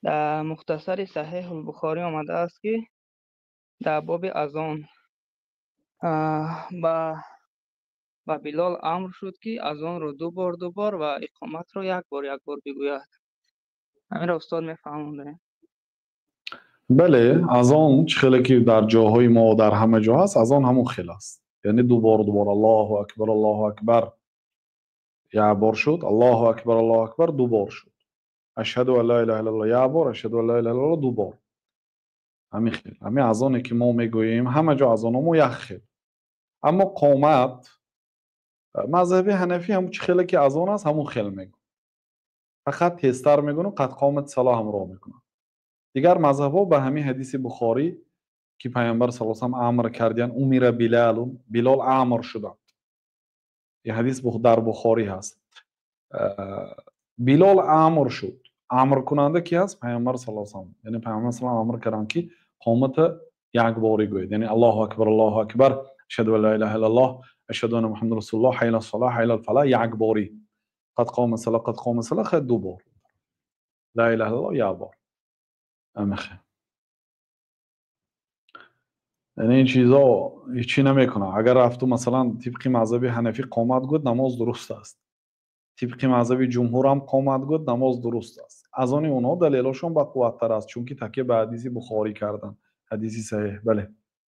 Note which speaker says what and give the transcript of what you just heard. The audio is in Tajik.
Speaker 1: Дар Мухтасари Саҳеҳул Бухорӣ омадааст, ки дар боби азон ба Билол амр шуд, ки азонро ду бор ду бор ва иқоматро як бор як бор бигӯяд. Ҳаминро устод мефаҳмондем.
Speaker 2: Бале, азон чӣ хеле ки дар ҷоҳои мо дар ҳама ҷо ҳаст, азон ҳамон хел аст. Яъне ду бор ду бор Аллоҳу акбар, Аллоҳу акбар як бор шуд, Аллоҳу акбар, Аллоҳу акбар ду бор шуд. Ашҳаду ан ла илаҳа иллаллоҳ як бор, ашҳаду ан ла илаҳа иллаллоҳ ду бор. Ҳамин хел. Ҳамин азоне ки мо мегӯем, ҳама ҷо азоно мо як хел. Аммо қомат мазҳаби ҳанафӣ ҳам чӣ хеле ки азон аст, ҳамон хел мегӯ. Фақат тезтар мегӯну қад қомат сало ҳамроҳ мекунад. Дигар мазҳабҳо ба ҳамин ҳадиси Бухорӣ, ки Пайғамбар саллаллоҳу алайҳи васаллам амр кардиянд, умира Билалун, Билол амр шуданд. Ин ҳадис дар Бухорӣ ҳаст. Билол амр шуд. Амркунанда ки ҳаст? Пайғамбар саллаллоҳу алайҳи васаллам. Яъне Пайғамбар саллаллоҳу амр карданд, ки қомата якборӣ гӯед. Яъне Аллоҳу акбар, Аллоҳу акбар, ашҳаду ан ла илаҳа иллаллоҳ, ашҳаду анна Муҳаммадан расулуллоҳ, ҳайя алас салоҳ, ҳайя алал фалоҳ якборӣ. Қад қомат сало, қад қомат сало, хай ду бор. Ла илаҳа иллаллоҳ як бор. Амихе. Яъне ин чизо ҳечӣ намекунад. Агар рафту масалан тибқи мазҳаби ҳанафӣ қомат гӯд, намоз дуруст аст. Тибқи мазҳаби ҷумҳурам қомат гӯд, намоз дуруст аст. Аз они онҳо далелошон бақувваттар аст, чунки такя ба ҳадиси Бухорӣ карданд. Ҳадиси саҳеҳ. Бале.